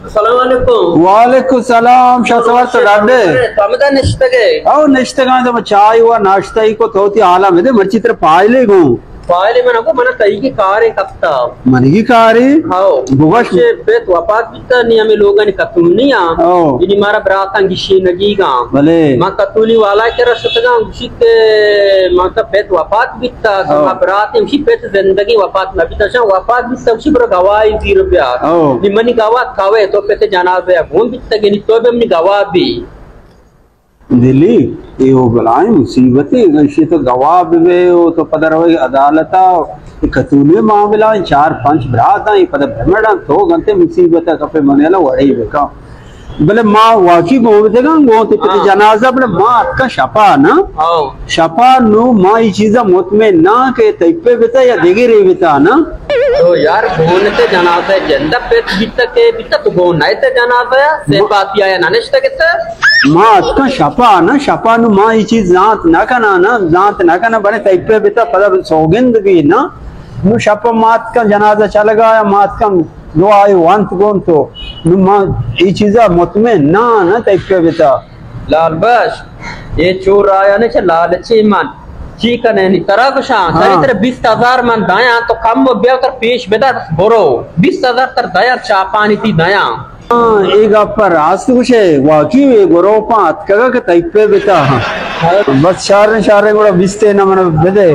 السلام علیکم۔ وعلیکم السلام، شاہ سوار تو ڈاڈے۔ تو ہمدا نشتگے؟ او نشتگاں تو چائے و ناشتہ ہی کو تو تی حالا میں دے، مرچی تر پائلے گوں۔ پائلے من گو من تئی کی کارے کپتا۔ منی کی کارے؟ ہاؤ۔ بگوش۔ پیت وفات بیتا نی ہمیں لوگانی کتونی آں۔ او۔ یعنی مارا براتاں گشی نگیگاں۔ بلے۔ ما کتونی والا کرا شتگاں گشی کہ ما تا پیت وفات بیتا، ہاؤ۔ ما برات ہمشی پیت زندگی وفات نہ بیتا، شان وفات بیتا، گشی برو گواہی زیر بیا۔ ہاؤ۔ نی منی گواہ کاوے تو پیت جنازہ گون بیتا، یعنی تو بے منی گواہ بی۔ دلی، اے او بلائیں مصیبتے، اگاں ایشی تو گواہ بہ بے او تو پدا روئے عدالتا، اے کتونی معاملہ، چار پنچ برات ایں، پدا بمڑاں تو گنتے مصیبتا کپے من یلا وڑے بکاں۔ بلے ما واقعی گون بدگاں، گون تے پتی ہاں۔ جنازہ، بلے ما اتکاں شپا نا۔ ہاں۔ شپا نو ما ای چیزا مطمئن نا کہ تیپے بتا یا دگرے بتا نا۔ تو یار گون تے جنازہ جندہ پیت بیتا کہ بیتا تو گون نہ تے جنازہ یا سے ما پاتی آیا نہ نشتا کتا۔ ما اتکاں شپا نا، شپا نو ما ای چیز زانت نہ کنا نا، زانت نہ کنا بنے تیپے بتا پدا سوگند بی نا۔ نو شپ ما اتکاں جنازہ چلگا یا ما اتکاں دعائے وانت گون تو۔ نو ما ای چیزا مطمئن نا نا تیپے بتا۔ لال بخش، اے چور آیا نے چہ لالچی من۔ چی کنے نی ترا گشاں، ہاں۔ تری تر بیست ہزار من دایاں، تو کم و بیا تر پیش بدا برو۔ بیست ہزار تر دایاں چاپانی تی دایاں۔ ہاں، اے گپ راست گوشے، واقعی اے گروپاں اتکگا کہ تیپے بتا۔ بس شاریں شاریں گڑا بیستے نہ من بدے۔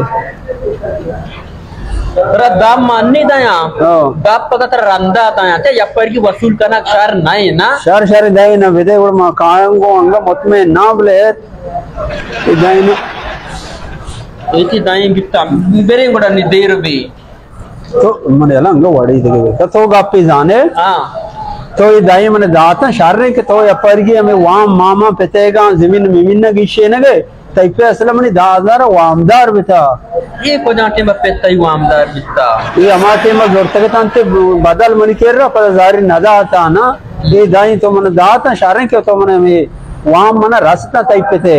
ترا دام مانی دایاں۔ ہاں۔ دام پدا ترا رندا دایاں۔ چہ یپرگی وصول کنگ شر نہ نا۔ شر شر دای نہ بدے، گڑا ما کایاں گو انگا مطمئن نہ بلے۔ اے دای نہ۔ ایتی دای بیتا۔ بریں گڑا نی دیر بی۔ تو من یلا انگا وڑی دگہ بی۔ تو گپی زانے۔ ہاں۔ تو اے دای من داتاں شریں کہ تو یپرگی ہمیں وام ماما پتیگاں زمین ممین نہ گیشے نگے۔ تئی پہ اصل منی دہ ہزار وامدار بتا۔ اے کجا ٹیم پہ تئی وامدار بتا؟ اے ہما ٹیم زورتگ تنت بدل منی کر را پدا زاری ندا تا نا۔ اے دائیں تو من داتا شاریں کہ تو من ہمیں وام من رستا تئی پتے۔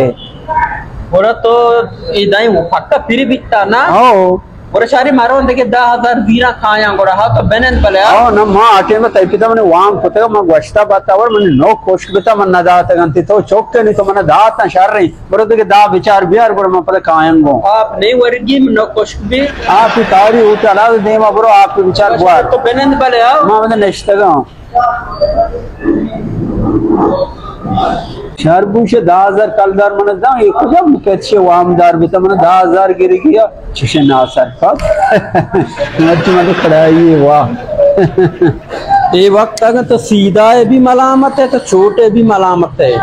گڑا تو اے دائیں وہ پکا پھر بیتا نا؟ ہاں۔ گڑا شاری مارون دگہ دہ ہزار زیرا کایاں گڑا ہا تو بنند بلے ہا۔ ہاں، نہ ما آ ٹیم تئی پتا من وام کتگ، ما گوشتا بات اور من نو کوشک بتا من نہ داتگ انت تو چوک کنی تو من داتا شاریں۔ برو دگہ دہ بچار بیار، گڑا من پدا کایاں گوں۔ آپ نہیں ورگی، من نو کشک بی۔ آپ تاری ہوٹل آ دیما برو، آپ بچار بوار۔ تو بنند بلے آؤ۔ ما ودا نشتگاں۔ شر بوش دہ ہزار کلدار من داں، اے کجا مکت شے وامدار بیتا، من دہ ہزار گرگی آ، چشے ناسر پاس۔ مرچی من کڑائی واہ۔ اے وقت اگر تو سیدھا ہے بھی ملامت ہے، تو چھوٹے بھی ملامت ہے۔